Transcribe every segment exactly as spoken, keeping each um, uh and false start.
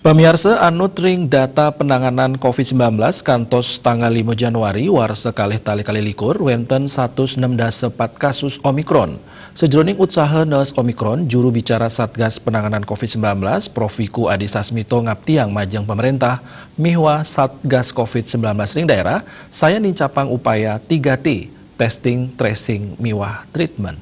Pamiarsa, anut ring data penanganan covid sembilan belas kantos tanggal lima Januari warsa kalih tali kalih likur, wenten satus enam dasa pat kasus Omikron. Sajroning utsaha nees Omikron, juru bicara Satgas Penanganan covid sembilan belas, Prof Wiku Adi Sasmito, ngaptiang majeng pemerintah miwah Satgas covid sembilan belas ring daerah, saya nincapang upaya tiga T, testing, tracing, miwah treatment.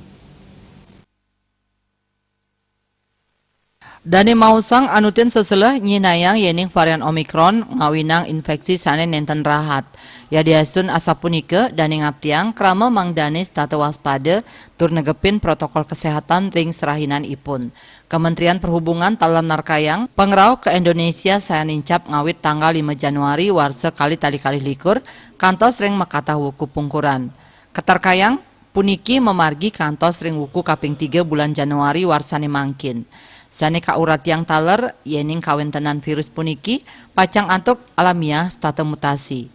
Dane maosang anutin seseleh nyinayang yening varian Omikron ngawinang infeksi sane nenten rahat. Yadiastun asapunika, dane ngaptiang krama mangdane setata waspada tur negepin protokol kesehatan ring serahinanipun. Kementerian Perhubungan taler narkayang pangrauh ke Indonesia saya nincap ngawit tanggal lima Januari warsa kalih tali kalih likur kantos ring makatah wuku pungkuran. Katarkayang puniki mamargi kantos ring wuku kaping tiga bulan Januari warsane mangkin. Sane kauratiang taler, yening kawentenan virus puniki pacang antuk alamiah setata mutasi.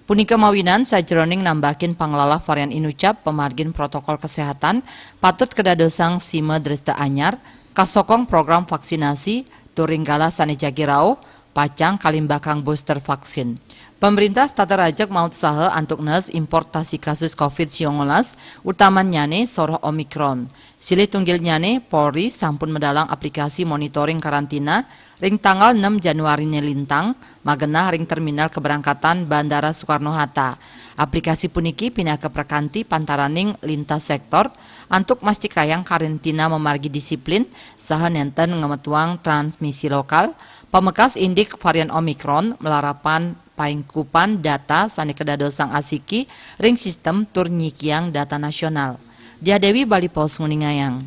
Punika mawinan sajroning nambakin panglalah varian inucap pamargin protokol kesehatan patut kadadosang sima dresta anyar, kasokong program vaksinasi, tur ring galah sane jagi rauh, pacang kalimbakang booster vaksin. Pamrintah setata rajeg mautsaha antuk nees importasi kasus covid sembilan belas, utamannyane soroh Omikron. Silih tunggilnyane, Polri sampun medalang aplikasi monitoring karantina ring tanggal enam Januarine lintang, magenah ring terminal keberangkatan Bandara Soekarno-Hatta. Aplikasi puniki pinaka prakanti pantaraning lintas sektor antuk mastikayang karantina mamargi disiplin saha nenten ngametuang transmisi lokal, pamekas indik varian Omikron, malarapan paingkupan data sane kadadosang asiki ring sistem tur nyikiang data nasional. Diah Dewi, Bali Post, nguningayang.